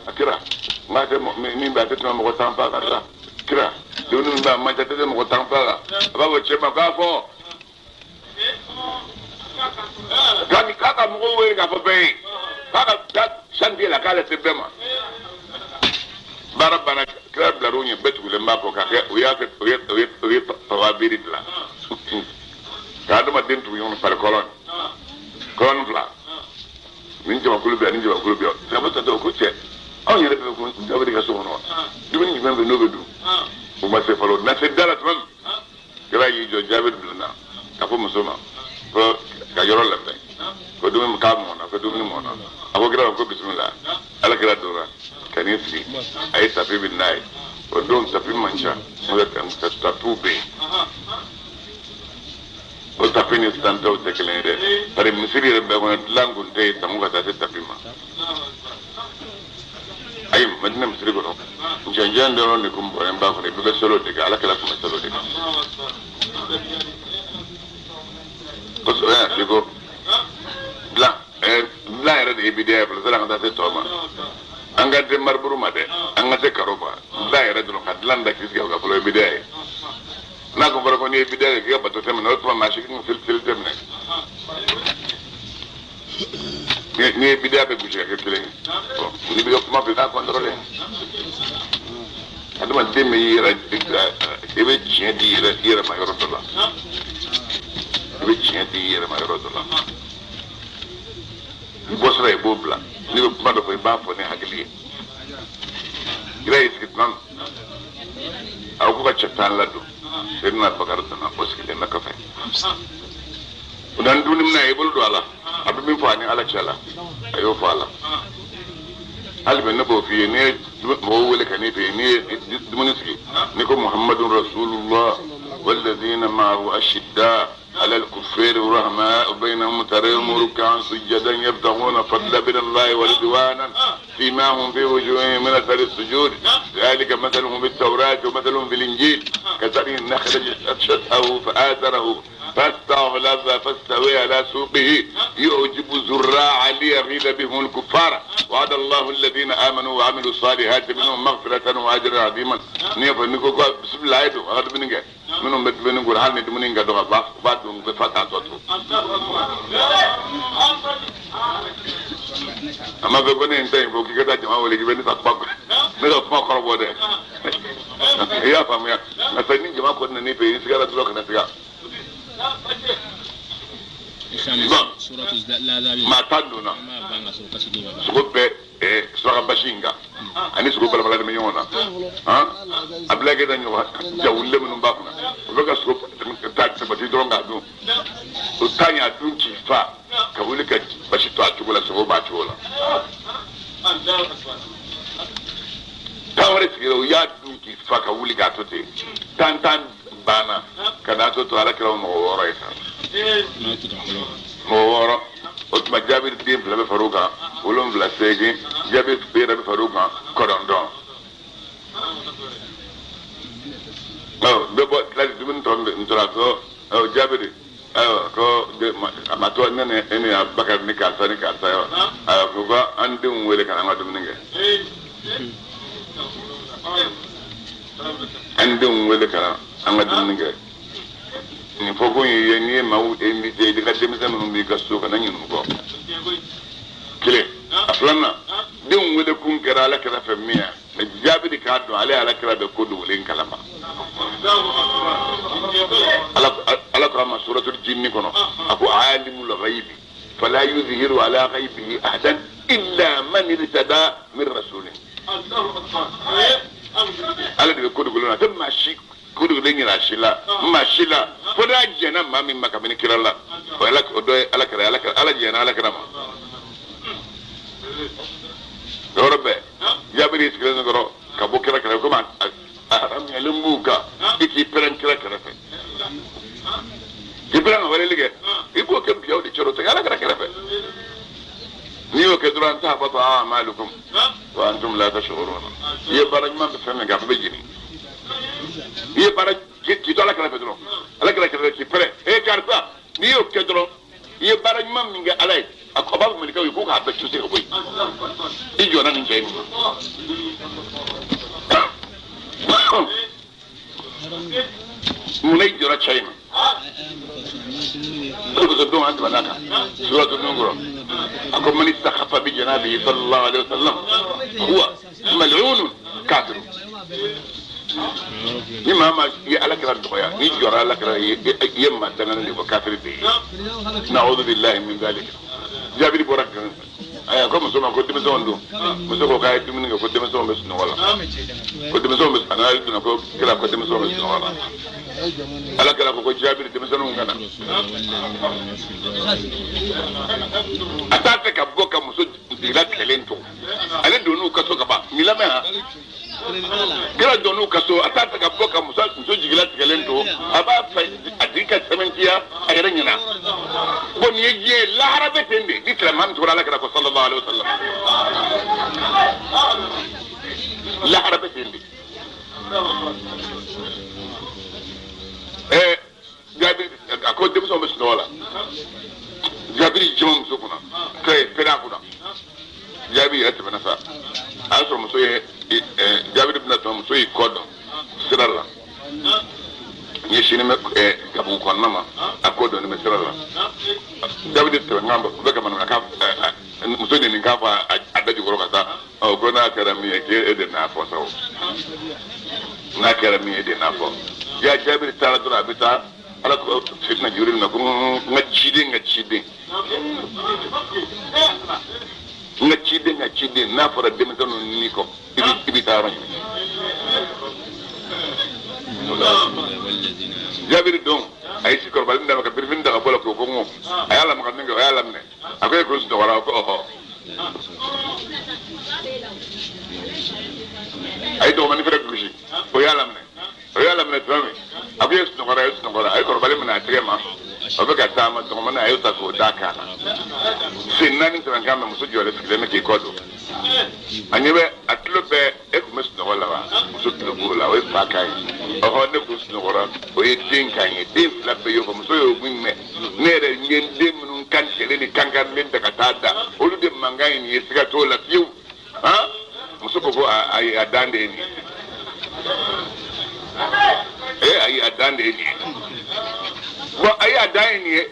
A kira n k'a tɛ min bɛ a tɛ tɛmɛ mɔgɔ 10 fa kan sa. Kira dumuni min bɛ a man ca, a tɛ tɛmɛ mɔgɔ 10 fa kan. A b'a fɔ cɛ ma k'a fɔ k'a ka mɔgɔw wele k'a fɔ bɛɛ ye k'a ka taa chantier la k'a lase bɛɛ ma. Baara banna, kira bilar'u ɲɛ, bɛɛ tugulen b'a kɔ k'a kɛ u y'a kɛ u ye tawabiri dilan ka adamaden tugu ɲɔgɔn fari kɔlɔn kɔlɔn fila. Nin jamakulu bɛ yan, nin jamakulu bɛ yan. Sabu tatɔ ko cɛ, anw yɛrɛ bɛ ko Jabiri ka so kɔnɔ wa, dumuni jumɛn bɛ n'o bɛ dun? U ma se fɔlɔ, na se da la tuma min, kira y'i jɔ, Jabiri donna ka fɔ muso ma ko ka yɔrɔ labɛn, ko dumuni k'a mɔna, ko dumuni mɔna. A ko kira ma ko bisimila. Ala kira donna ka n'i sigi, a ye tapi min n'a ye. O don tapi man ca, tapiw bɛ yen. O tapi ni sisan taw tɛ kelen ye dɛ, bari misiri yɛrɛ bɛɛ kɔnɔ dilan kun tɛ yen sango ka taa se tapi ma. Ayi, Madina misiri kɔnɔ, ncɛncɛn dɔrɔn de kun bɔlen b'a kɔnɔ, i bɛɛ bɛ seli o de kan. Ala kira kun bɛ seli o de kan kosɛbɛ. I ko dilan, dilan yɛrɛ de ye bidiya ye fɔlɔ, sani an ka taa se tɔ ma. An ka se mariburu ma dɛ, an ka se karo ma. Dilan yɛrɛ dɔrɔn, ka dilan da k'i sigi o kan fɔlɔ, ye bidiya ye. N'a ko fɔra ko n'i ye bidiya kɛ k'i ka bato tɛ minɛ, o tuma maa si kan ka seli tɛ minɛ. N'i ye bidiya bɛ gosi ka kɛ kelen ye, n'i bɛ ka kuma fɛ i k'a contrôler. Adamaden bɛ i yɛrɛ, i bɛ tiɲɛ di i yɛrɛ ma yɔrɔ dɔ la, i bɛ tiɲɛ di i yɛrɛ ma yɔrɔ dɔ la. I bɔ sira, i b'o bila. N'i bɛ kuma dɔ fɔ, i b'a fɔ ni hakili ye. Kira y'i sigi tuma min, a ko ka cɛ 10 ladon. Seyidina Bakari donna, o sigilen bɛ kɔfɛ. O na dumuni minɛ, a y'i bolo don a la, a bɛ min fɔ a ni Ala cɛ la, a y'o fɔ a la. Hali bi ne b'o f'i ye, n'i ye mɔgɔw wele ka n'i fɛ yen, n'i ye dumuni sigi, n'i ko Muhammadu Rasulullah walladina ma'ahu ashidda على الكفار رحماء بينهم تراهم ركعا سجدا يبتغون فضلا من الله ورضوانا سيماهم في وجوههم من اثر السجود ذلك مثلهم في التوراة ومثلهم في الانجيل كزرع اخرج شطأه فآزره فاستغلظ فاستوى على سوقه يعجب الزراع ليغيظ بهم الكفار وعد الله الذين امنوا وعملوا الصالحات منهم مغفرة واجرا عظيما. N'i y'a fɔ n'i ko bisimilahi don, a ka dumuni kɛ. Minnu bɛ dumuni ko, hali ni dumuni ka dɔgɔ, u b'a dun, u bɛ fa k'a tɔ to. A ma fɛ ko ne ye n ta in fɔ k'i ka taa jama wele k'i bɛ ne ka kuma, ne ka kuma kɔrɔbɔ dɛ. I y'a faamuya? Nka sa ni jama kɔni nan'i fɛ yen, i sigara dɔrɔn, kana siga. Maa 10 donna, sogo bɛɛ suraka basi in kan ani sogo balabala de bɛ ɲɔgɔn na. Han, Abdoulaye Keita ɲɔgɔn jawulilen minnu b'a kunna, u bɛ ka sogo ta sabati dɔrɔn k'a dun. O ta y'a dun k'i fa ka wuli ka basi to a cogo la, sogo b'a cogo la. 10 wɛrɛ sigira, u y'a dun k'i fa ka wuli k'a to ten. 10 10 banna ka n'a to Ala kɛra mɔgɔ 6 ye sa, mɔgɔ 6. O tuma Jabiri den fila bɛ far'o kan, 7, 8. Jabiri yɛrɛ bɛ far'o kan, 9. Ɔ bɛ bɔ tilali dumuni tɔ n tora ko Jabiri, ayiwa, ko a ma to ne ni e ni Abubakar ni karisa ni karisa ye wa? Ayiwa, ko an denw wele ka na an ka dumuni kɛ, an denw wele ka na an ka dumuni kɛ. Nin fɔ ko ye, n'i ye maaw invité, i ka denmisɛn minnu b'i ka so, kana ɲinɛ u kɔ. Kelen, a filanan, denw wele kun kɛra Ala kira fɛ min ye, mɛ Jabiri k'a dɔn ale Ala kira bɛ ko dogolen kalama. Ala ko a ma suratul jinni kɔnɔ, a ko alimul ghaibi fala yuzhiru ala ghaibihi ahadan illa man irtada min rasulin. Ala de bɛ ko dogolen na, a tɛ maa si ko dogolen yira si la, maa si la, fo n'a jɛnna maa min ma kabini kira la. O ala, o dɔ ye Ala kira, Ala kira, Ala jɛnna Ala kira ma. Yɔrɔ bɛɛ, Jabiri sigilen dɔrɔn ka bɔ kira kɛrɛfɛ, komi a haramuyalen b'u kan i k'i pɛrɛn kira kɛrɛfɛ, k'i pɛrɛn ka weleli kɛ, i b'o kɛ biyaw de cɛrɛ, o tɛ kɛ Ala kira kɛrɛfɛ. N'i y'o kɛ dɔrɔn, tahbata a'malukum wa antum la tash'uruna. I ye baara ɲuman bɛ fɛn min kɛ, a bɛɛ bɛ jeni. I ye baara k'i to Ala kɛrɛfɛ dɔrɔn, Ala kira kɛrɛfɛ, k'i pɛrɛn, e karisa, n'i y'o kɛ dɔrɔn, i ye baara ɲuman min kɛ Ala ye. A ko a b'a fɔ mɛlɛkɛw ye k'u k'a bɛɛ tuuse ka bɔ yen. I jɔnna nin cɛ in ma. Mun na i jɔra cɛ in ma? O de kosɔn don an tɛmɛna kan suratu ninnu kɔrɔ a ko man istakhaffa bi janabihi sallallahu alaihi wasallam huwa mal'unun kafir. Ni maa maa ye ala kira dɔgɔya, n'i jɔra ala kira ye, i ye maa danganen de ko kafiri de ye. Na'udhu billahi min zalika. Jabiri bɔra kan ayiwa ko muso ma ko denmisɛnw don. Muso ko k'a ye dumuni kɛ ko denmisɛnw bɛ sunɔgɔ la, ko denmisɛnw bɛ a nana donna ko kira ko denmisɛnw bɛ sunɔgɔ la. Ala kira ko ko jabiri denmisɛnninw ka na. A t'a fɛ ka bɔ ka muso jigilatigɛlen to. Ale donn'u ka so ka ban nin lamɛn han. Kira donn'u ka so, a t'a fɛ ka bɔ ka muso jigilatigɛlen to. A b'a fɛ a tigi ka sɛmɛntiya a yɛrɛ ɲɛna. Bon nin ye diɲɛ ye, lahara bɛ ten de. Ni silamɛ min tugura ala kira kɔ sallallahu alaihi wasallam, lahara bɛ ten de. Jabiri a ko denmisɛnw bɛ sunɔgɔ la. Jabiri jama muso kunna, kira ye pɛrɛn a kunna. Jabiri yɛrɛ tɛmɛna sa, a y'a sɔrɔ muso ye jabiri bɛna tɛmɛ, muso y'i kɔ dɔn sira la, ɲɛsinnen bɛ gabugu kɔnɔna ma, a kɔ dɔnnen bɛ sira la. Jabiri tɛmɛ kan bɛ ka manamanakan muso nin k'a fɔ a da jukɔrɔ ka taa. Ɔ ko n'a kɛra min ye k'e de n'a fɔ sa, o n'a kɛra min ye e de n'a fɔ. Ja jabiri taara dɔrɔn, a bɛ taa ala ko fitina juru na ko n ka ciden, n ka ciden, n ka ciden, n ka ciden. N'a fɔra denmisɛnninw ni kɔ i bɛ taa yɔrɔ ɲini. Jabiri don a ye sikɔrɔbali d'a ma ka birifini ta ka bɔ la k'o ko ŋo a y'a lamaga min kɛ, o y'a laminɛ. A ko e ko sunɔgɔra? Ko ɔhɔ. A ye dɔgɔmani fɛrɛ gosi, o y'a laminɛ, o y'a laminɛ tuma min, a ko e sunɔgɔra? E sunɔgɔra. A ye kɔrɔbali minɛ a tɛgɛ ma, o bɛ ka taama, dɔgɔmani a y'o ta k'o d'a kan na. Sen naani tɛmɛ kan mɛ, muso jɔlen sigilen bɛ k'i kɔ don. A ɲɛ bɛ a tulo bɛɛ, e tun bɛ sunɔgɔ la wa? Muso tulo b'o la, o ye fa kan ye. Ɔhɔ, ne kun sunɔgɔra. O ye den kan ye. Den fila bɛɛ y'o fɔ. Muso y'o min mɛn, ne yɛrɛ n ye n den minnu kan tigɛlen ni kankarilen ta ka taa da, olu de mankan ye nin ye, siga t'o la fiyewu. Han, muso ko ko ayi, a dan de ye nin ye. Ee ayi, a dan de ye nin ye. Bon ayi, a dan ye nin ye.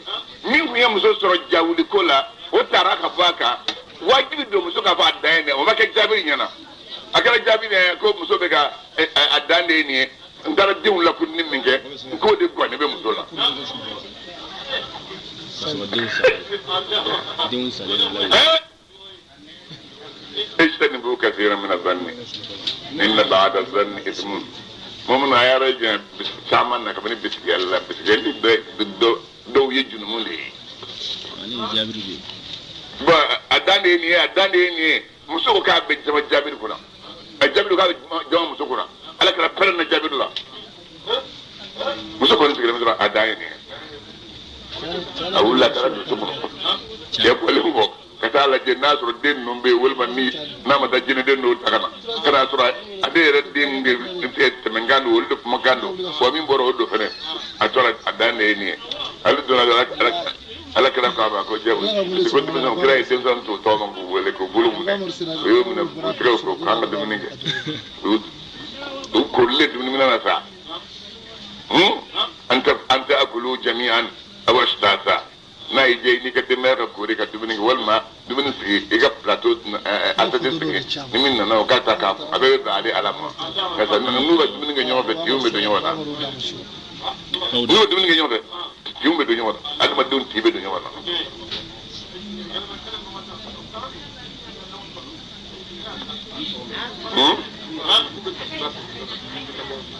Min tun ye muso sɔrɔ jawuli ko la, o taara ka bɔ a kan. Wajibi don muso k'a fɔ a dan ye nin ye. O ma kɛ jabiri ɲɛna, a kɛra jabiri ɲɛna ko muso bɛ ka a dan de ye nin ye. N taara denw lakunni min kɛ, n k'o de gannen bɛ muso la. Denw salen la. Ijtanibu kathiran min azanni inna ba'da zanni ismun. Mɔmunu a yɛrɛ jɛ caman na kabini bisigiyali la, bisigiyali dɔw ye junumu de ye. Ale ye jabiri de ye. Bon a dan de ye nin ye, a dan de ye nin ye. Muso ko k'a bɛ jama jabiri kunna, a jabiri k'a bɛ jama muso kunna. Ala kɛra pɛrɛn na jabiri la, muso kɔni sigilen bɛ dɔrɔn, a dan ye nin ye. A wulila a taara don so kɔnɔ. Cɛ bɔlen kɔ ka taa lajɛ n'a sɔrɔ den ninnu bɛ yen, walima ni n'a ma taa jinɛden dɔw ta ka na, ka n'a sɔrɔ ale yɛrɛ den de tɛmɛnkan don, olu de kumakan don wa min bɔra o don fɛnɛ. A tora a dan de ye nin ye. Ale donna, ala kira ko a ma ko jɛ ko denmisɛnw, kira ye denmisɛnw to tɔgɔ ma k'u wele k'u bolo minɛ, o y'o minɛ k'u tɛgɛw ko k'an ka dumuni kɛ. U korilen dumuni minɛ na sa, an tɛ akulu jami'an aw ashtata. N'a y'i diya i n'i ka denbaya ka kori ka dumuni kɛ, walima dumuni sigi i ka plateau assiette sigi, ni min nana o k'a ta k'a a bɛɛ bɛ bɛn ale ala ma. Nka sa n'u ka dumuni kɛ ɲɔgɔn fɛ, tinw bɛ don ɲɔgɔn na. N'u ka dumuni kɛ ɲɔgɔn fɛ, tinw bɛ don ɲɔgɔn na, adamadenw tin bɛ don ɲɔgɔn na.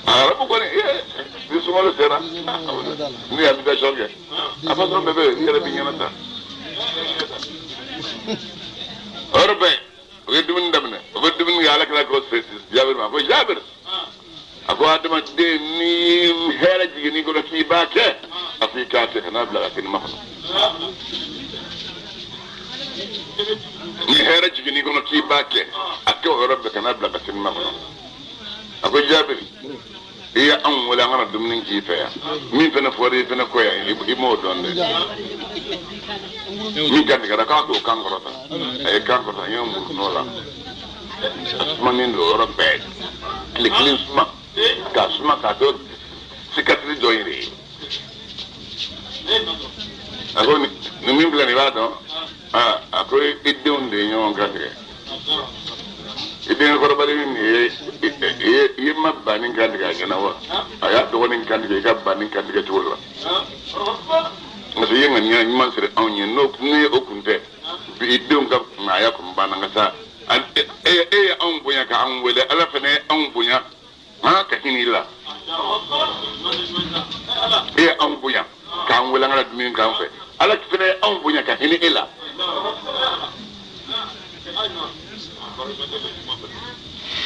Arabu kɔni ni sunkalo sera, n'u ye invitation kɛ, a b'a sɔrɔ bɛɛ bɛ i yɛrɛ b'i ɲɛna ta. O yɔrɔ bɛɛ u ye dumuni daminɛ, u bɛ dumuni kɛ. Ala kira ko Jabiri ma ko Jabiri, a ko adamaden ni hɛrɛ jiginn'i kɔnɔ k'i b'a kɛ, a ko i k'a kɛ, kana bila ka kɛ ni makɔnɔ. Ni hɛrɛ jiginn'i kɔnɔ k'i b'a kɛ, a kɛ o yɔrɔ bɛɛ, kana bila ka sini makɔnɔ. A ko Jabiri, I ye anw wele an kana dumuni k'i fɛ yan min fana fɔra i fana kɔ yan i m'o dɔn dɛ min kantigɛra k'a t'o kan kɔrɔta a ye kan kɔrɔta n ye muru nɔ la a sumanen don yɔrɔ bɛɛ tile kelen suma k'a suma k'a dɔ cicatrice dɔ yɛrɛ ye a ko nin min filɛ nin i b'a dɔn a ko i denw de ye ɲɔgɔn kantigɛ i denkɛ kɔrɔbalen nin ye i ye ma banni kantigɛ a ɲɛna wa a y'a dɔgɔnin kantigɛ i ka banni kantigɛ cogo la parce que i ye ŋaniya ɲuman siri anw ye n'o ni o kun tɛ i denw ka maaya kun banna ka taa e ye anw bonya k'anw wele ala fana ye anw bonya ka hinɛ i la e ye anw bonya k'an wele an kana dumuni k'an fɛ ala fana ye anw bonya ka hinɛ e la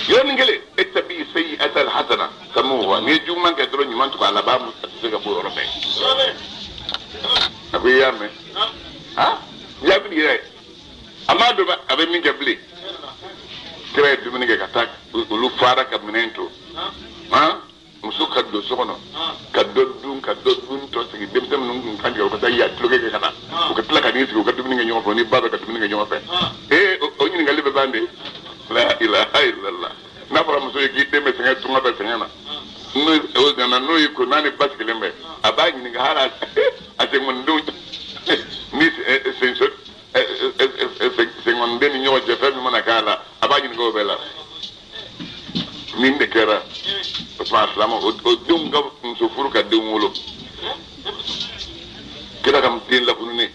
yɔrɔnin kelen e tabi sayyi'ata al-hasana tamuha n'i ye juguman kɛ dɔrɔn ɲuman tugu a la b'a a tɛ se ka bɔ yɔrɔ bɛɛ a ko i y'a mɛn jaabi yɛrɛ a m'a dɔn a bɛ min kɛ bilen kira ye dumuni kɛ ka taa olu fara ka minɛn to muso ka don so kɔnɔ ka dɔ dun ka dɔ dun tɔ sigi denmisɛn minnu kun kan tigɛ u ka taa yan tulonkɛ kɛ ka na u ka tila ka n'i sigi u ka dumuni kɛ ɲɔgɔn fɛ ni ba bɛ ka dumuni kɛ ɲɔgɔn fɛ ee o ɲininkali bɛ ban de la ilaha illallah n'a fɔra muso ye k'i den bɛ sɛgɛn tunga bɛ sɛgɛn na n'o o nana n'o y'i ko n'a ni ba sigilen bɛ a b'a ɲininka hali a senkɔnidenw ni senso senkɔniden ni ɲɔgɔn cɛ fɛn min mana k'a la a b'a ɲininka o bɛɛ la min de kɛra o tuma silamɛ o denw ka muso furu ka denw wolo kira ka den lakununnen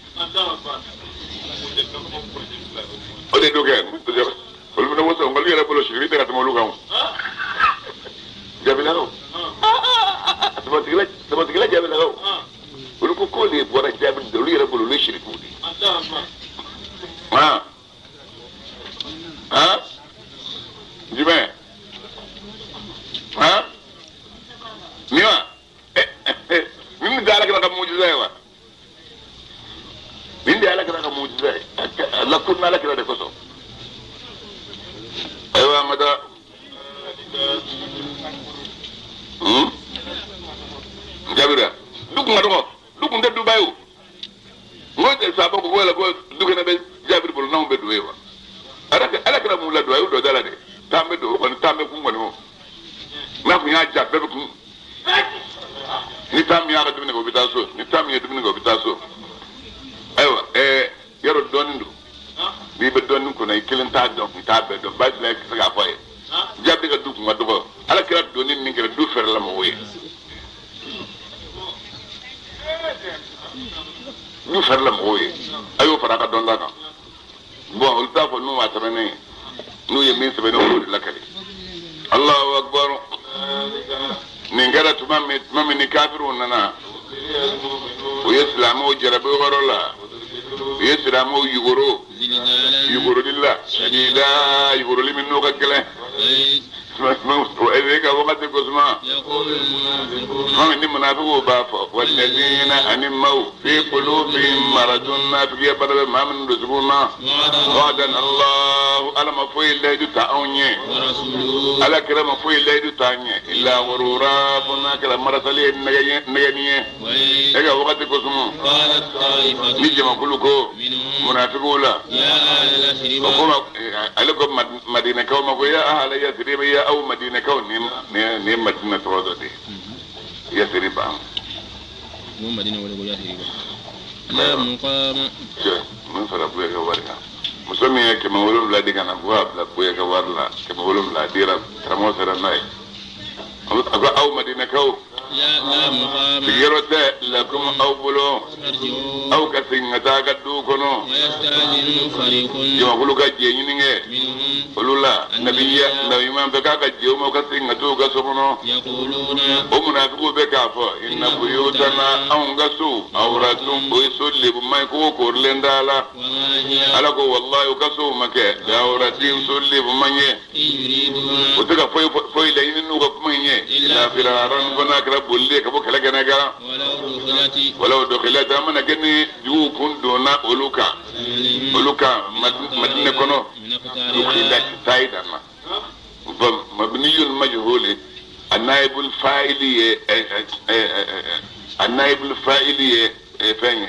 o de do kɛ olu fana woso olu yɛrɛ bolo sirili tɛ ka tɛmɛ olu kan o jabilakaw sabatigila jabilakaw olu ko k'o de bɔra jaabi de olu yɛrɛ bolo olu ye sirikuw de ye jumɛn ni wa nin de ala kira ka mujiza ye wa nin de ala kira ka mujiza ye lakunna ala kira de kosɔn ayiwa an ka taa jabira du kun ka dɔgɔ du kun tɛ duba ye o n ko sababu ko ko ko du kɛnɛ bɛ jabiri bolo n'anw bɛ don ye wa ala kira mun ladon a y'o dɔ da la dɛ t'an bɛ don o kɔni t'an bɛ kun kɔni o n'a kun y'a ja bɛɛ bɛ kun ni taa min y'a ka dumuni kɛ o bɛ taa so ni taa min ye dumuni kɛ o bɛ taa so ayiwa yɔrɔ dɔɔnin don n'i bɛ dɔɔnin kɔnɔ i kelen t'a dɔn i t'a bɛɛ dɔn baasi la i tɛ se k'a fɔ a ye jaabi ka du kun ka dɔgɔ ala kira donni min kɛra du fɛrɛ la mɔgɔw ye du fɛrɛ la mɔgɔw ye a y'o fara a ka dɔnta kan bɔn olu t'a fɔ n'u ma sɛbɛnnen ye n'u ye min sɛbɛn ne olu de lakali Allahu akbar nin kɛra tuma min ni kafiriw nana u ye silamɛw jarabi yɔrɔ la u ye silamɛw yugoro yugoroli la sadida yugoroli min n'o ka gɛlɛn e ka wagati ko suma tuma min ni munafigiw b'a fɔ walladina ani maaw fi qulubihim maradun nafigiya bana bɛ maa minnu dusukun na wa'adana Allahu ala ma foyi layidu ta anw ye ala kira ma foyi layidu ta an ye illa ghurura fo n'a kɛra marasali ye nɛgɛni ye e ka wagati ko suma ni jamakulu ko munafigiw la o ko ale ko madinakaw ma ko ya ahla yasriba ya aw madinakaw ni madina tɔgɔ dɔ de ye yasriba mo madina wele ko yasriba la muqama mun fara buye ka wari kan muso min ye 700 di ka na ko a bila buye ka wari la 700 dira karamɔgɔ sera n'a ye a ko aw madinakaw sigiyɔrɔ tɛ lakum aw bolo aw ka segin ka taa ka du kɔnɔ jamakulu ka jɛ ɲini kɛ olu la nabiya nabi ɲuman fɛ k'a ka jɛ u ma ka segin ka t'u ka so kɔnɔ o munafigiw bɛ k'a fɔ inna buyutana anw ka so awratun o ye so lebuman ye ko koorilen t'a la ala ko walayi u ka sow ma kɛ awratin so lebuman ye o tɛ ka foyi laɲini n'u ka kuma in ye illa firaran fo n'a kɛra bolili ye ka bɔ kɛlɛ kɛnɛ kan walaw dukhilat an mana kɛ ni juguw kun donna olu kan madinɛ kɔnɔ dukhilat sayidan na mabniyun majhuli an naibul fa'ili ye a naibul fa'ili ye fɛn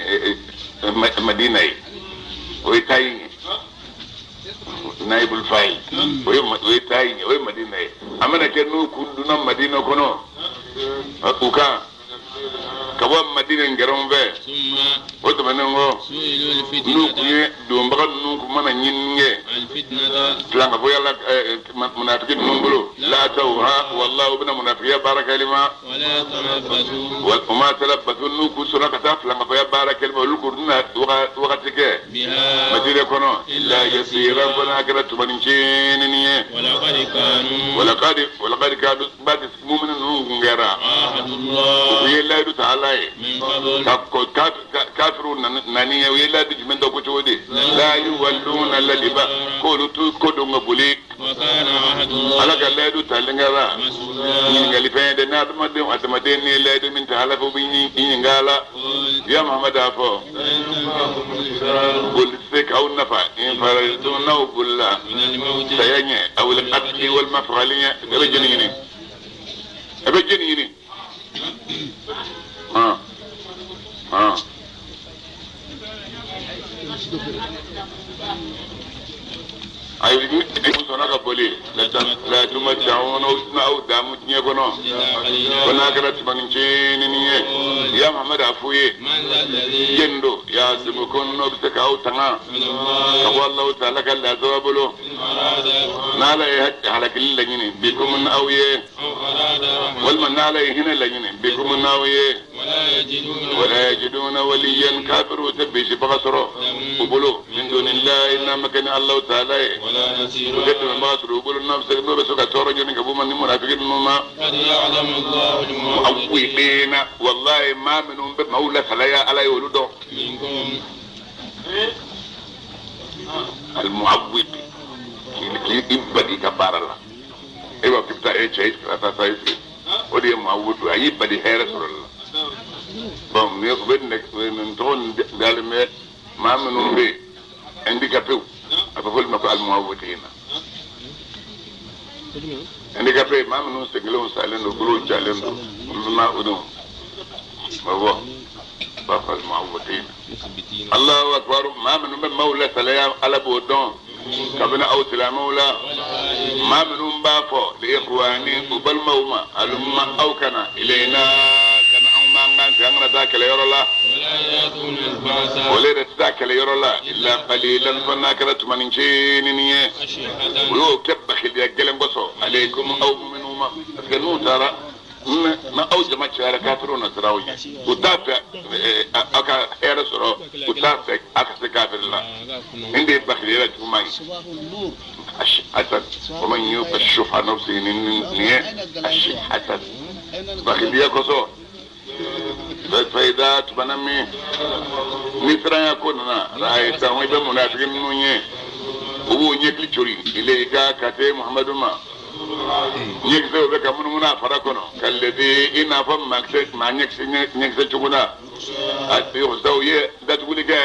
Madina ye o ye tayi ye naibul fa'il o ye tayi ye o ye Madina ye a mana kɛ n'u kun donna Madina kɔnɔ u kan ka bɔ Madina gɛrɛnw fɛ o tɛmɛnen kɔ n'u kun ye donbaga ninnu kun mana ɲinini kɛ filankafoya la munafiki ninnu bolo laataw ha walahi u bɛna munafikiya baara kɛli ma o ma talabbasu n'u kun sɔnna ka taa filankafoya baara kɛli ma olu kun tɛna wagati kɛ Madina kɔnɔ illa yasiran fo n'a kɛra tumanin cɛnnin ye walakadi kadu bati mumini ninnu kun kɛra u ye layidu ta Ala ye ka kafiru nani ye u ye layidu jumɛn dɔ ko cogo di la yuwalluna ladiba k'olu t'u ko don ka boli Ala ka layidu talen kɛra ɲininkali fɛn ye dɛ n'adamaden adamaden ni ye layidu min ta Ala fɛ u bɛ ɲininka a la ya Muhamadu a fɔ boli tɛ se k'aw nafa in fararitum n'aw bolila saya ɲɛ awil qatli walima fagali ɲɛ e bɛ jɛni ɲini e bɛ jɛni ɲini ayi ni sɔnna ka boli latuma caman aw damu diɲɛ kɔnɔ ko n'a kɛra tumanin cɛnnin ye ya Muhamadu a f'u ye jɛni don ya simu ko n'o bɛ se k'aw tanga ka bɔ Alahu taala ka lazaba bolo n'Ala ye halakili laɲini bikum n'aw ye walima n'Ala ye hinɛ laɲini bikum n'aw ye wala yajiduna waliyan kafiru tɛ bisibaga sɔrɔ u bolo min dunillahi n'a ma kɛ ni Alahu taala ye u tɛ dɛmɛbaga sɔrɔ u bolo n'o bɛ se ka tɔɔrɔ ɲini ka b'u ma ni munafiki ninnu ma mu'awwiqina wallahi maa minnu bɛ maaw lasalaya Ala ye olu dɔn al-mu'awwiq k'i bali ka baara la e b'a fɔ k'i bɛ taa e cɛ i ka taa taa i sigi o de ye mu'awwiq a y'i bali hɛrɛ sɔrɔli la bon u bɛ nin tɔgɔ nin dalen bɛ maa minnu bɛ yen handicapé a bɛ fɔ olu ma ko al-mu'awwiqina handicapé maa minnu sen kelenw salen don bolow jalen don olu ma o don awɔ b'a fɔ al-mu'awwiqina Allahu akbar maa minnu bɛ maaw lasalaya Ala b'o dɔn kabini aw silamɛw la maa minnu b'a fɔ li ikhwani u balimaw ma alumma aw kana ilayna kana anw m'an kan sigi an kana taa kɛlɛyɔrɔ la olu yɛrɛ tɛ taa kɛlɛyɔrɔ la illa qalilan fo n'a kɛra tumanin cɛnnin ye u y'o kɛ bakiliya gɛlɛn kosɔn alaykum aw mu'minu ma parce que n'u taara na aw jama cayara kafiriw na siran aw ɲɛ u t'a fɛ aw ka hɛrɛ sɔrɔ u t'a fɛ aw ka se kafiri la nin de ye bakiliya la juguman ye ashihatan wa man yuqa shuha nafsihi nin ye ashihatan bakiliya kosɔn fayida tumana min ni siranya ko nana ra'ayta i bɛ munafiki ninnu ye u b'u ɲɛkili cori ilayka ka se Muhamadu ma ɲɛkisɛw bɛ ka munumunu a fara kɔnɔ kalladhi i n'a fɔ maa ɲɛkisɛ cogo la a u ye datuguli kɛ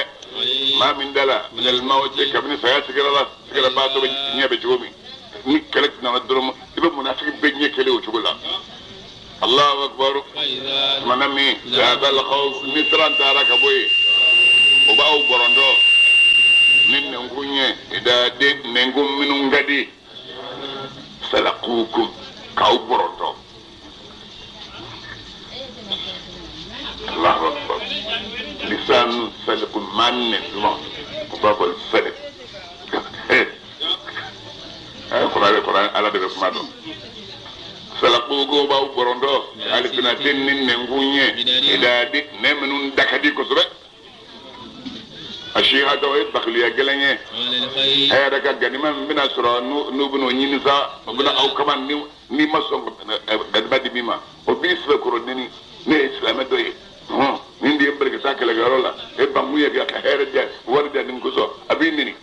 maa min da la minal mawti kabini saya sigira la sigira baatɔ bɛ ɲɛ bɛ cogo min ni kɛlɛ nana dɔrɔn i bɛ munafiki bɛɛ ɲɛ kelen o cogo la Allahu akbar tumana min zahabal khawf ni siran taara ka bɔ yen o b'aw bɔrɔntɔ ni nɛnkun ye idaden nɛnkun minnu ka di salakukum k'aw bɔrɔntɔ Allahu akbar lisanu salikun maa nɛn duman o b'a fɔ salik kuranɛ Ala de bɛ kuma dɔn salakukum b'aw bɔrɔntɔ alifinaten ni nɛnkun ye idadi nɛn minnu da ka di kosɛbɛ a sihata o ye bakiliya gɛlɛn ye e yɛrɛ ka ganima min bɛna sɔrɔ n'u bɛn'o ɲini sa o bɛna aw kama n'i ma sɔn ganima di min ma o b'i sɛbɛkɔrɔ neni ne ye silamɛ dɔ ye nin de ye n bali ka taa kɛlɛkɛyɔrɔ la e bankun ye ka hɛrɛ diya wari diya nin kosɔn a b'i neni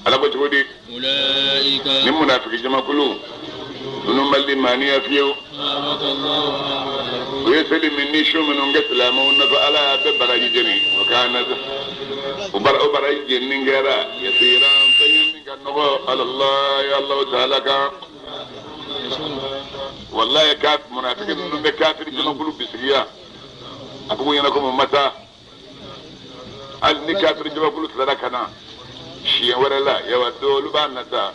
Ala ko cogo di ni munafiki jamakulu ninnu ma limaniya fiyewu u ye seli min ni su minnu kɛ silamɛw nɔfɛ Ala y'a bɛɛ baraji jeni o kana o baraji jeni kɛra yasiran fɛn ye min ka nɔgɔ alallahi Alahu taala kan. Wallahi kaf munafiki ninnu bɛ kafiri jamakulu bisigiya a ko ɲɛna ko mata hali ni kafiri jamakulu tilara ka na siɲɛ wɛrɛ la yawa do olu b'a nata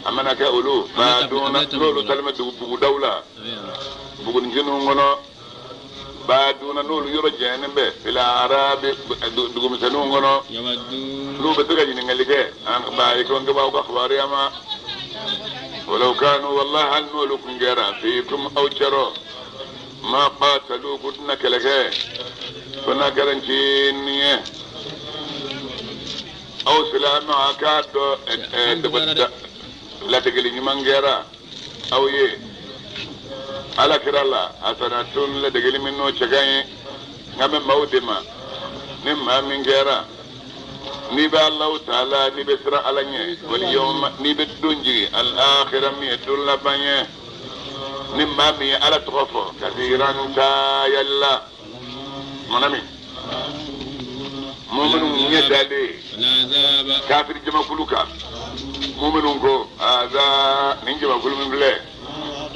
a mana kɛ olu ba donna n'olu talen bɛ bugudaw la buguninjiniw kɔnɔ ba donna n'olu yɔrɔ janyalen bɛ ila arabi dugumisɛnninw kɔnɔ n'u bɛ se ka ɲininkali kɛ an ba ye ko n b'aw ka kibaruya ma walaw kanu wallahi hali n'olu kun kɛra fiikum aw cɛrɔ ma qatalu k'u tɛna kɛlɛ kɛ fo n'a kɛra ncinin ye aw silamɛ a k'a dɔn latigɛli ɲuman kɛra aw ye ala kira la hasanatun ladegeli min n'o cɛ ka ɲi nka bɛ maaw de ma ni maa min kɛra n'i bɛ Alahu taala n'i bɛ siran ala ɲɛ wali yawma n'i bɛ don jigin al-akhira min ye don laban ye ni maa min ye ala tɔgɔ fɔ kasiran cayali la mɔnɔ min mɔminu ɲɛ dalen kafiri jamakulu kan mɔminu ko aza nin jamakulu min filɛ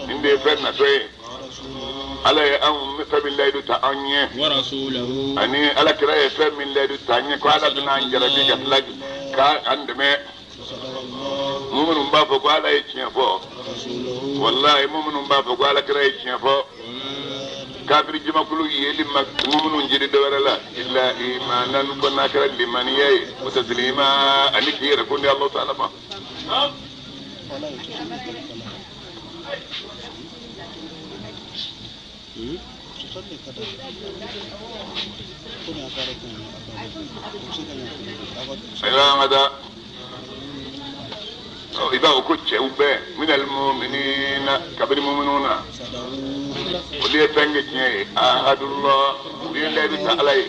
nin de ye fɛn natɔ ye ala ye anw fɛn min layidu ta an ɲɛ ani ala kira ye fɛn min layidu ta an ɲɛ ko ala bɛna an jarabi ka tila k'an dɛmɛ mɔminu b'a fɔ ko ala ye tiɲɛ fɔ walahi mɔminu b'a fɔ ko ala kira ye tiɲɛ fɔ kafiri jamakulu yeli ma mɔminu jiri dɔ wɛrɛ la illa imanan ko n'a kɛra limaniya ye wa taslima ani k'i yɛrɛ ko ni Alahu taala ma. Ayiwa an ka taa i b'a fɔ ko cɛw bɛɛ minal mu'minina kabini mu'minuna na olu ye fɛn kɛ tiɲɛ ye ahadullah olu ye layidu ta ala ye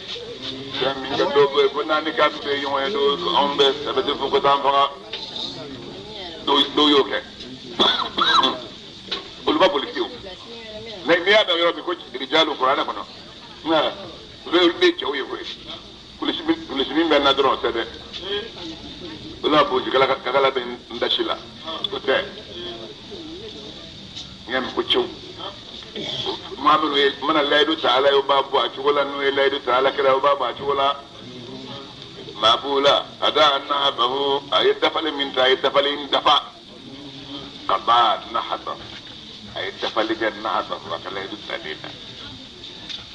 fɛn min kɛ dɔw bɛ yen ko n'an ni kafiri bɛ ɲɔgɔn ye dɔw anw bɛ sɛbɛti fo ko t'an faga dɔw y'o kɛ olu ma boli fiyewu n'i y'a dɔn yɔrɔ min ko rijalu kuranɛ kɔnɔ nka olu de ye cɛw ye koyi kulisi min bɛ n na dɔrɔn o tɛ dɛ olu b'a boji kakala bɛ n dasi la o tɛ n y'a mɛn ko cɛw maa minnu ye mana layidu ta ala ye o b'a bɔ a cogo la n'u ye layidu ta ala kira ye o b'a bɔ a cogo la maa b'o la a da n'a bahu a ye dafali min ta a ye dafali in dafa ka ba nahaba a ye dafali kɛ nahaba a ka layidu talen na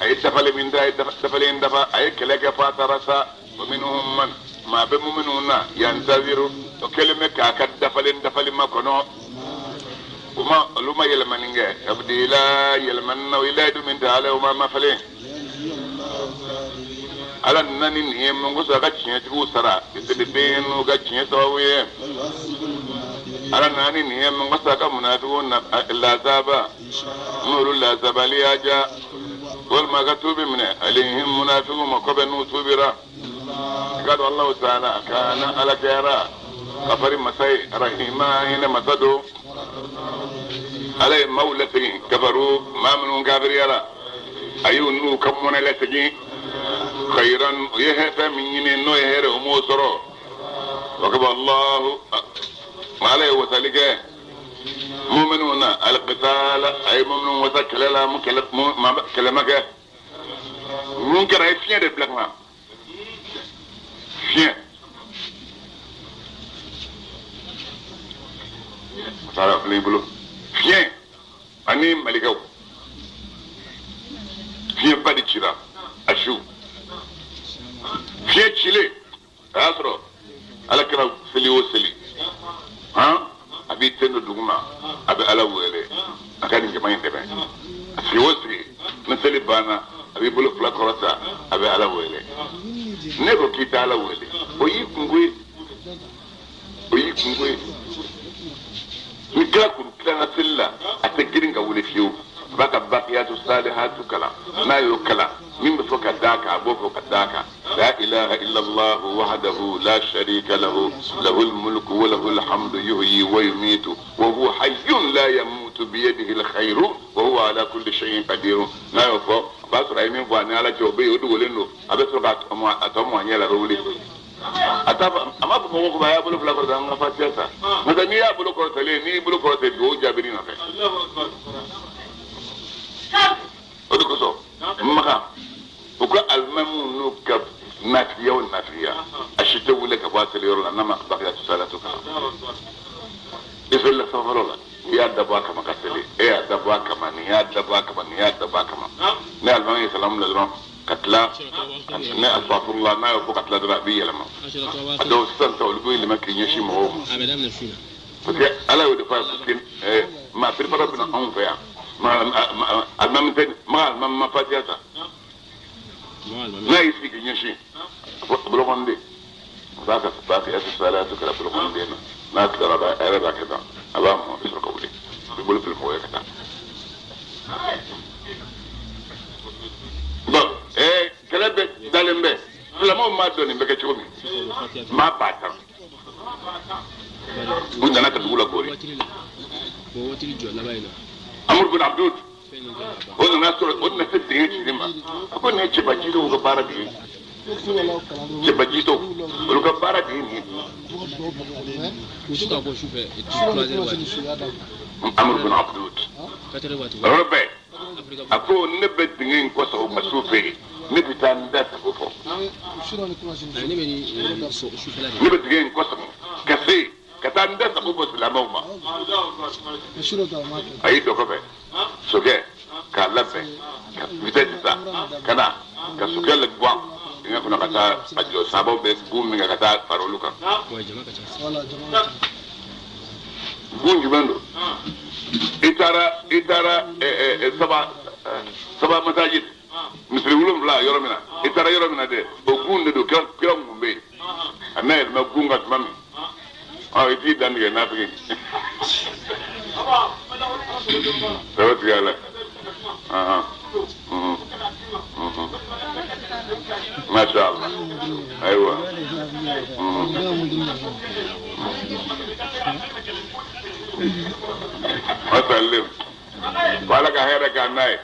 a ye dafali min ta a ye dafali in dafa a ye kɛlɛ kɛ fo a taara sa o minnu man maa bɛ minnu na yantaziru o kɛlen bɛ k'a ka dafalen dafali makɔnɔ o ma olu ma yɛlɛmani kɛ tabdila yɛlɛmani na o ye layidu min ta ala ye o ma mafalen ala nana ni nin ye mun kosɔn a ka tiɲɛtigiw sara den n'u ka tiɲɛ sababu ye ala nana ni nin ye mun kosɔn a ka munafigiw lazaba n'olu lazabali y'a diya walima a ka tuubi minɛ alayhim munafigiw ma kɔfɛ n'u tuubira i ka dɔn Alahu taala kana ala kɛra kafari masa ye rahima hinɛ masa don ala ye maaw lasegin kafaru maa minnu kafiriyara a y'u n'u ka mɔnɛ lasegin khayran u ye fɛn min ɲini n'o ye hɛrɛ o m'o sɔrɔ wa kaba Allahu ala ye wasali kɛ mu'minuna na alqitala a ye mu'minun wasa kɛlɛ la mu kɛlɛ ma kɛ mun kɛra a ye fiɲɛ de bila ka na fiɲɛ a taara filɛ i bolo fiɲɛ ani malikaw fiɲɛba de cira a su fiɲɛ cilen a y'a sɔrɔ ala kɛra seli o seli han a b'i ten don dugu ma a bɛ ala wele a ka nin jama in dɛmɛ a sigi o sigi ni seli banna a b'i bolo fila kɔrɔta a bɛ ala wele ne ko k'i tɛ ala wele o y'i kungo ye o y'i kungo ye ni kira kun tilala seli la a tɛ girin ka wuli fiyewu a b'a ka bakiyatu salihatu kalan n'a y'o kalan min bɛ fɔ ka d'a kan a b'o fɔ ka d'a kan la ilaha illallah wahdahu la sharika lahu lahul mulku wa lahul hamdu yuhyi wa yumitu wa huwa hayyun la yamutu biyadihi alkhayru wa huwa ala kulli shay'in qadir n'a y'o fɔ a b'a sɔrɔ a ye min fɔ a ni ala cɛ o bɛ yen o dogolen don a bɛ sɔrɔ k'a tɔ mɔ a ɲɛ la a bɛ wuli a t'a fɔ a m'a fɔ mɔgɔw ko a y'a bolo fila kɔrɔta an ka fatiya ta n'o tɛ n'i y'a bolo kɔrɔtalen n'i y'i bolo kɔrɔta dugawu jaabi nɔfɛ. Makan u ka alimamiw n'u ka nafiya o nafiya a si tɛ wuli ka bɔ a seliyɔrɔ la n'a ma bakiyatu salatu kalan. I selila sanfɔlɔ la i y'a dabɔ a kama ka seli, e y'a dabɔ a kama, nin y'a dabɔ a kama, nin y'a dabɔ a kama. Ne alimami ye salamu bila dɔrɔn ka tila, ne asafurula n'a y'o fɔ ka tila dɔrɔn a b'i yɛlɛma. A dɔw sisan ta olu bɛ yɛlɛma k'i ɲɛsin mɔgɔw ma. Parce que ala y'o de fɔ a ye, parce que maa perepara bɛ na anw fɛ yan, alimami tɛ, ma alimami ma fatiya ta. N'a y'i sigi k'i ɲɛsin bolokɔniden, a b'a ka bakiyatu salatu kɛra bolokɔniden na, n'a tilara a yɛrɛ b'a kɛ tan, a b'a mɔ, a bɛ sɔrɔ ka wuli, a bɛ bolo fili mɔgɔ ye ka taa. Bon, kɛlɛ bɛ dalen bɛ, silamɛw m'a dɔn nin bɛ kɛ cogo min, maa 10,000 u nana ka dugu la koori. Amuru bin Abdul o nana sɔrɔ o nana se dingɛ cili ma, a ko nin ye cɛbajitɔw ka baara de ye, cɛbajitɔw olu ka baara de ye nin ye. Amuru bin Abdul yɔrɔ bɛɛ a ko ne bɛ dingɛ in kɔsɔn o ma su fɛ yen, ne bɛ taa n da sago fɔ, ne bɛ dingɛ in kɔsɔn ka se ka taa n da sago fɔ silamɛw ma. A y'i dɔ kɔfɛ sokɛ k'a labɛn ka vitesse ta ka na ka sokɛ la guwan dingɛ kɔnɔ ka taa a jɔ sabaw bɛ gun min kɛ ka taa fara olu kan. Gun jumɛn don? I taara saba masajid misiri 7 yɔrɔ min na, i taara yɔrɔ min na dɛ, o gun de don, kira kun bɛ yen. A n'a yɛlɛma gun kan tuma min, i t'i dantigɛ nafigi. Saba tigɛ a la. Masha Allah. Ayiwa. Masalim. Ko ala ka hɛrɛ k'an n'a ye.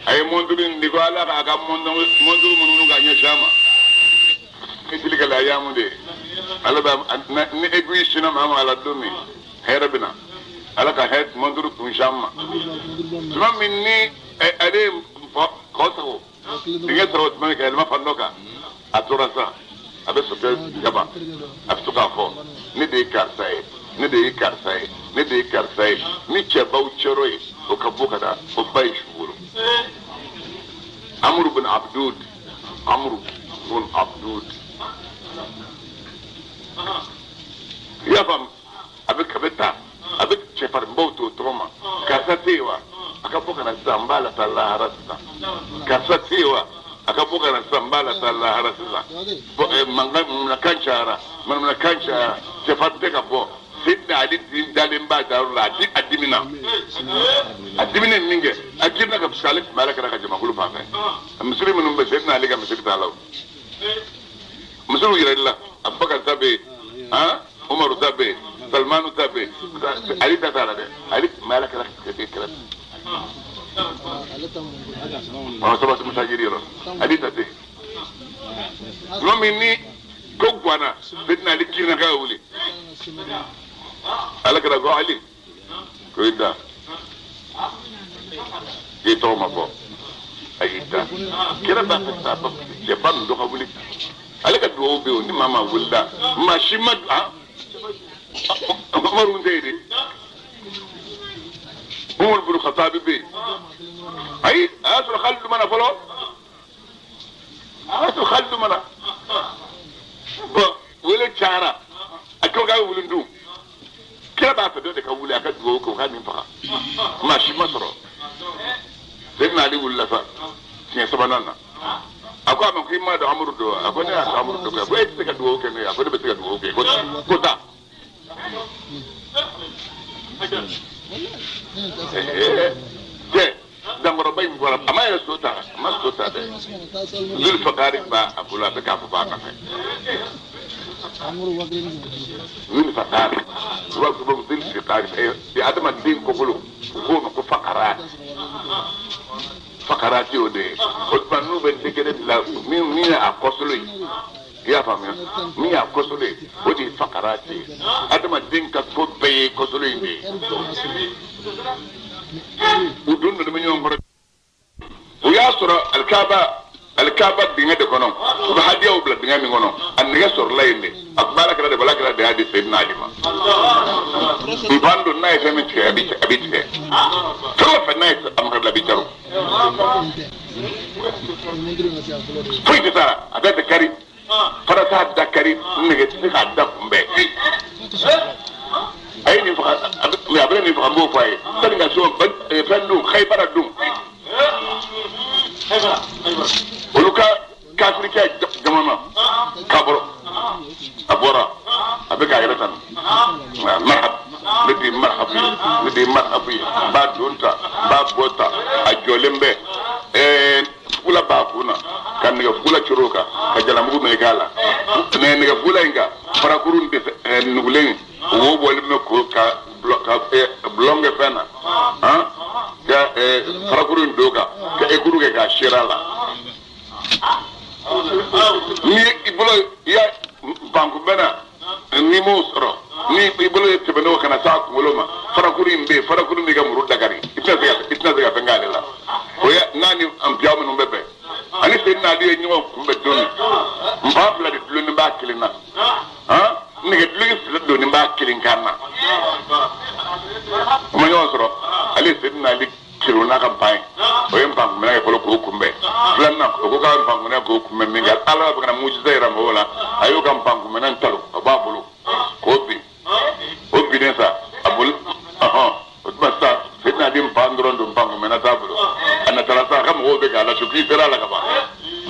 A ye monturu in di ko ala k'a ka monturu minnu ka ɲɛsin a ma. Ni tili ka layamu de ye. Ala b'a ni aiguille sinna maa ma ala don min hɛrɛ bɛ na. Ala ka hɛrɛ monturu kun si an ma. Tuma min ni ale ye kɔ sago dingɛ sɔrɔ tuma min ka yɛlɛma fan dɔ kan, a tora sa a bɛ sokɛ jaba, a bɛ to k'a fɔ ne de ye karisa ye, ne de ye karisa ye, ne de ye karisa ye, ni cɛbaw cɛrɔ ye o ka bɔ ka na o ba ye su wolo. Amuru bin Abdud, Amuru bin Abdud. I y'a faamu, a bɛ taa, a bɛ cɛfarinbaw to o tɔgɔ ma, karisa tɛ yen wa? A ka bɔ ka na sisan, n b'a la taa lahara sisan. Karisa tɛ yen wa? A ka bɔ ka na sisan, n b'a la taa lahara sisan. Mankan manamanakan cayara, manamanakan cayara, cɛfarin tɛ ka bɔ. Sidina Ali dalen b'a dayɔrɔ la, a dimina. A diminen min kɛ, a girinna ka ale tun bɛ ala kɛra ka jamakulu fan fɛ. Misiri minnu bɛ Sidina Ali ka misiri t'a la o. Misiriw yɛrɛ la, Abubakar ta bɛ yen, Umaru ta bɛ yen, Salimanu ta bɛ yen, Ali ta t'a la dɛ. Ali tun bɛ ala kɛra ka kɛrɛfɛ. Saba masajidi yɔrɔ, Ali ta tɛ yen. Tuma min ni ko guwanna, Sidina Ali girinna k'a wuli. Ala kɛra ko Ali ko i da, i tɔgɔ ma fɔ, a y'i da. Kira b'a fɛ sa cɛba ninnu dɔ ka wuli. Ale ka duwawu bɛ yen, ni maa maa wulila, maa si ma Umaru tɛ yen de. Umaru bin Khattabi bɛ yen. Ayi, a y'a sɔrɔ Khalidu ma na fɔlɔ. A y'a sɔrɔ Khalidu ma na. Bon, wele cayara, a ko k'a bɛ wuli dun. Kira b'a fɛ dɔ de ka wuli a ka duwawu kɛ o ka nin faga. Maa si ma sɔrɔ. Seydina Ali wulila sa siɲɛ sabanan na. A ko a ma ko i m'a dɔn Amuru don wa? A ko ne y'a dɔn Amuru don kɛ. Ko e tɛ se ka duwawu kɛ ne ye? A ko ne bɛ se ka duwawu kɛ. Ko taa. Cɛ dankɔrɔba in bɔra, a ma yɛrɛ so ta, a ma so ta dɛ. Zulfakari b'a bolo, a bɛ k'a fɔ b'a nɔfɛ. Zulfakari, u b'a fɔ ko Zulfakari, adamaden kɔkolo, u k'o ma ko fakara. Fakara tɛ o de ye. O tuma n'u bɛ degré de la, min ye a kɔsolo ye, i y'a faamuya, min y'a kɔsolo ye, o de ye fakara tɛ ye. Adamaden ka ko bɛɛ ye kɔsolo in de ye. U don dɔ bɛ ɲɔgɔn kɔrɔ. O y'a sɔrɔ Alikaba dingɛ de kɔnɔ u bɛ hadiyaw bila dingɛ min kɔnɔ a nɛgɛ sɔrɔla yen de a tun b'a la kira de bolo kira de y'a di Seydina Ali ma npan don n'a ye fɛn min tigɛ a bɛ tigɛ fɛn o fɛn n'a ye a ma bila a bɛ jaro foyi tɛ sara a bɛɛ tɛ kari fara t'a da kari nɛgɛ tɛ se k'a da kunbɛn a ye nin faga a bɛ nin faga n b'o fɔ a ye sani ka so fɛn don Xayibara don olu ka kafirikɛ jamana ka bɔrɔ a bɔra a bɛ k'a yɛrɛ tanu marhab ne de ye marhabu ye ne de ye marhabu ye n b'a don ta n b'a bɔ ta a jɔlen bɛ fugula b'a kun na ka nɛgɛ fugula coro o kan ka jalamugu meleke a la nɛgɛ fugula in kan farakurun de nugulen wo bɔlen bɛ ko ka bulon kɛ fɛn na ka farakuru in don kan ka ekuru kɛ k'a seri a la ni i bolo i ya bankunbɛnna n'i m'o sɔrɔ ni i bolo ye tɛmɛ n'o kana s'a kunkolo ma farakuru in bɛ yen farakuru b'i ka muru dakari i tɛna se ka fɛn k'ale la o ye n'a ni npiya minnu bɛ bɛn ani Seydina Ali ye ɲɔgɔn kunbɛn don min npan fila de dulonnen b'a kelen na nɛgɛ duloki fila donnen b'a kelen kan na o ma ɲɔgɔn sɔrɔ ale ye Seydina Ali kiri n'a ka ban ye o ye npankunbɛnna kɛ fɔlɔ k'o kunbɛn filanan o ko k'a ye npankunbɛnna k'o kunbɛn min kɛ ala bɛ ka na mujisa yira mɔgɔw la a y'o ka npankunbɛnna talo a b'a bolo k'o bin o binnen sa a boli o tuma sisan Seydina Ali npan dɔrɔn don npankunbɛnna t'a bolo a natara sa a ka mɔgɔw bɛ k'a la su k'i sera a la ka ban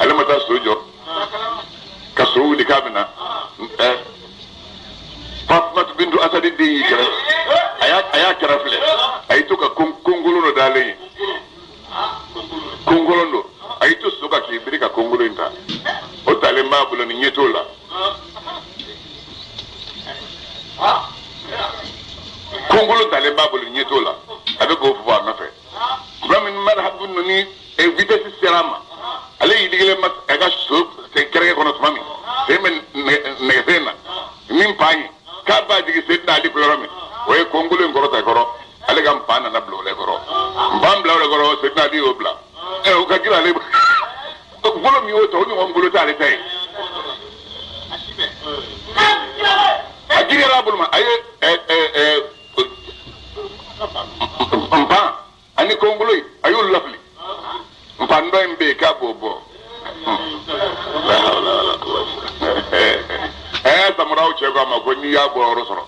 ale ma taa so jɔ ka so wuli k'a bɛ na Fatumata bintu Asadi den y'i kɛrɛ a y'a kɛrɛ filɛ a y'i to ka kongolon dɔ dalen ye kongolon don a y'i to so kan k'i biri ka kongolon in ta o talen b'a bolo ni ɲɛ t'o la kongolon talen b'a bolo ni ɲɛ t'o la a bɛ k'o fɔ a nɔfɛ tuma min marhabu ni vitesse sera a ma ale y'i digilen ma a ka so kɛrɛkɛ kɔnɔ tuma min sen bɛ nɛgɛsen na min pan ye k'a b'a jigin Seydina Ali yɔrɔ min o ye kongolo in kɔrɔta kɔrɔ ale ka npan nana bila o de kɔrɔ npan bila o de kɔrɔ Seydina Ali y'o bila o ka girin ale bolo min y'o ta o ɲɔgɔn bolo t'ale ta ye a girinyara a bolo ma a ye npan ani kongolo in a y'olu lafili npan dɔ in bɛ yen k'a b'o bɔ samaraw cɛ ko a ma ko n'i y'a bɔ yɔrɔ sɔrɔ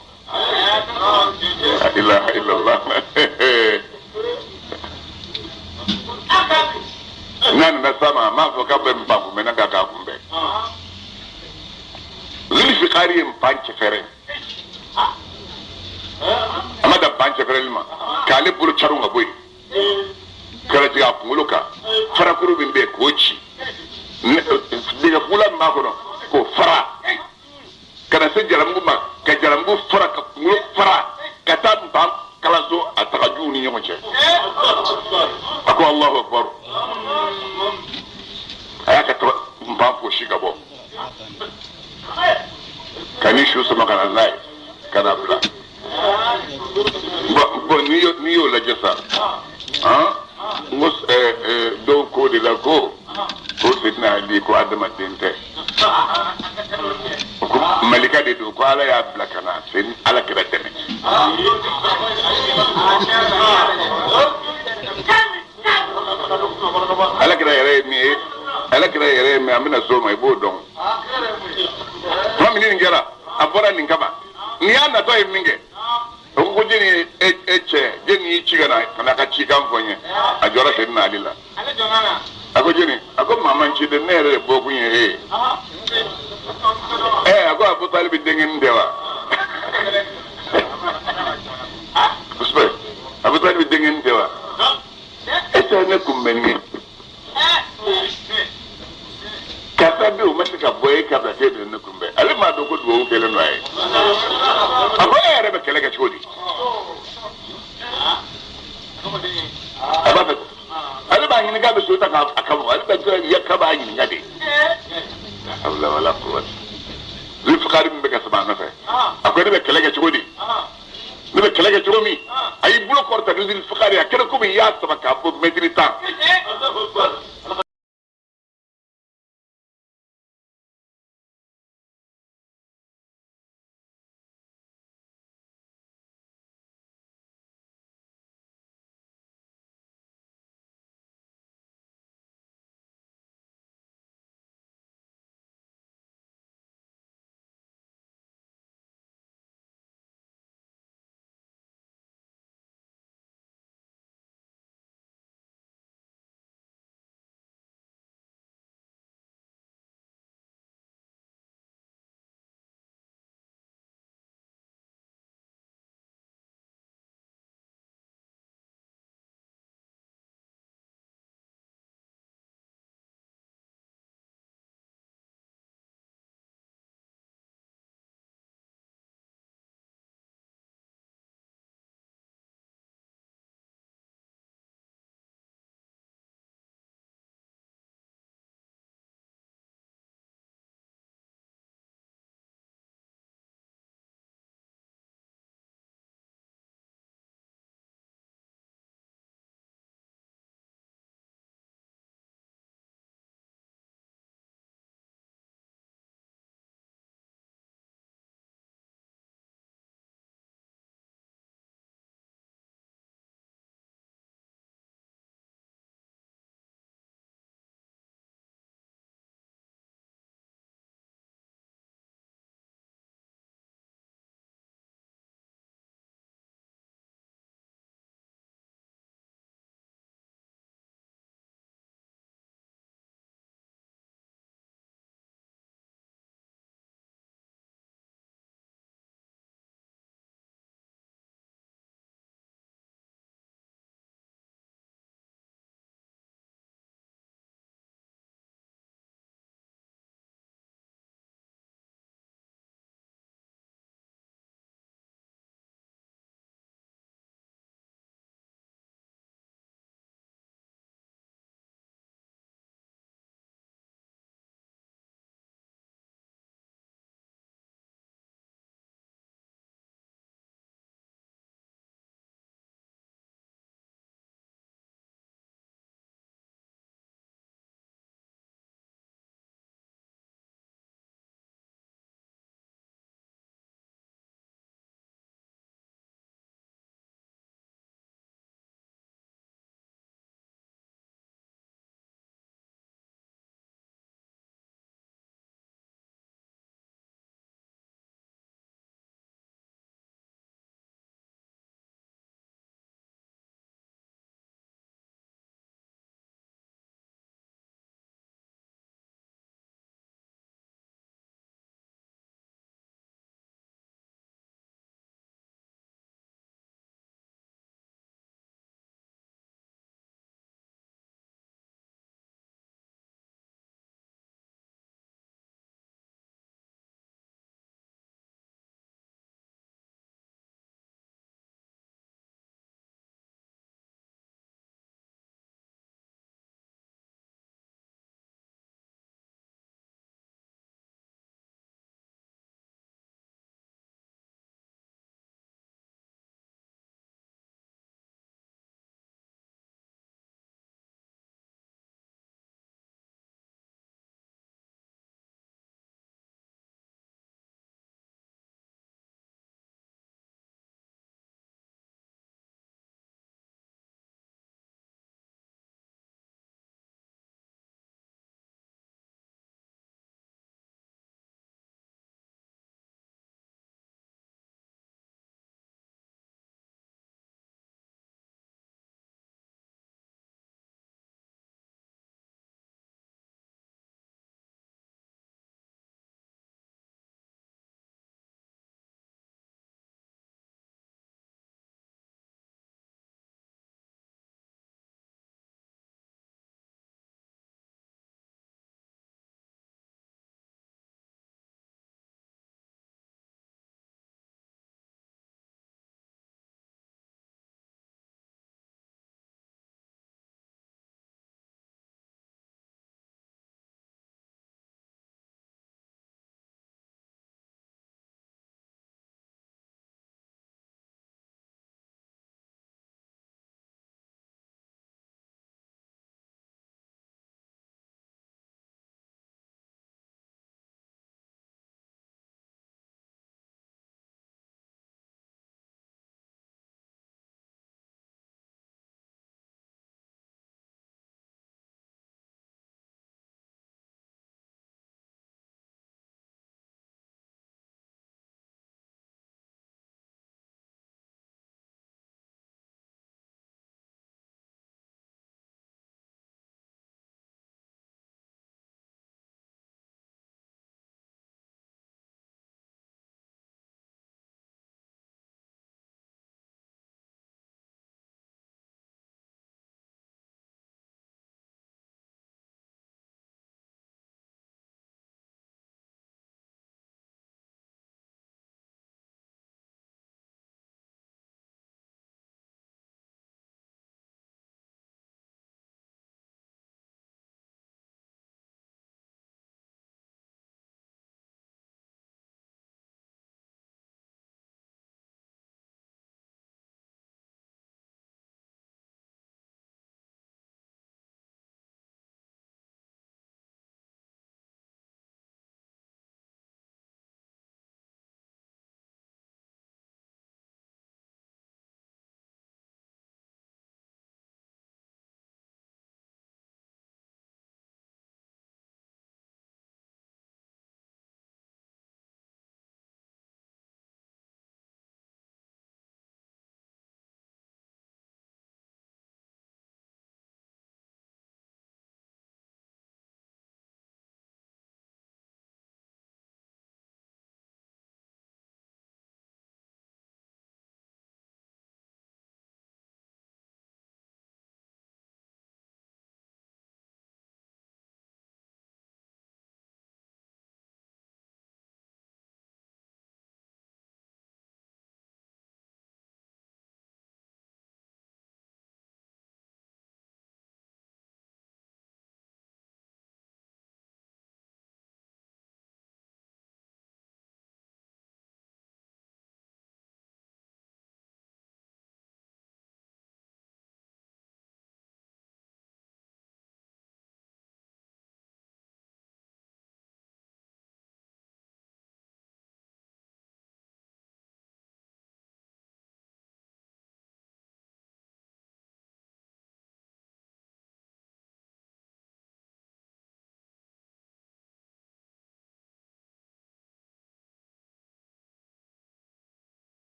la ilaha illallah n'a nana s'a ma a m'a fɔ k'a bɛ npan kunbɛn k'a k'a kunbɛn Zulfikari ye npan cɛfɛrɛ a ma dan npan cɛfɛrɛli ma k'ale bolo caron ka bɔ yen kɛra jigin a kunkolo kan farakuru min bɛ yen k'o ci nɛgɛfugula min b'a kɔnɔ k'o fara ka na se jalamugu ma ka jalamugu fara ka kunkolo fara ka taa npan kalanso a tagajuw ni ɲɔgɔn cɛ a ko Alahu akibaru a y'a ka npan fosi ka bɔ ka ni su sama ka na n'a ye ka na bila bon n'i y'o lajɛ sa n ko dɔw ko de la ko Seydina Ali ko adamaden tɛ ko malika de don ko ala y'a bila ka na se ala kira dɛmɛ ala kira yɛrɛ ye min ye ala kira yɛrɛ ye min an bɛna s'o ma i b'o dɔn tuma min nin kɛra a bɔra nin kama nin y'a natɔ ye min kɛ o ko jɛni ye e cɛ jɛni y'i ci ka na ka cikan fɔ n ye a jɔra Seydina Ali la a ko jɛni a ko maa ma n ci dɛ ne yɛrɛ de bɔkun ye e ye a ko Abu Talibi denkɛnin tɛ wa kosɛbɛ Abu Talibi denkɛnin tɛ wa e tɛ ne kunbɛn nin ye karisa bɛ o ma se ka bɔ e ka bila k'e bɛ ne kunbɛn ale m'a dɔn ko dugawu kɛlen don a ye a ko e yɛrɛ bɛ kɛlɛ kɛ cogo di a b'a fɛ ale b'a ɲininka a bɛ so ta k'a ka bɔ ale bɛ k'a b'a ɲininka de wala Zulfikari min bɛ ka sama a nɔfɛ a ko ne bɛ kɛlɛ kɛ cogo di ne bɛ kɛlɛ kɛ cogo min a y'i bolo kɔrɔta ni Zulfikari a kɛra komi i y'a sama k'a bɔ mɛtiri 10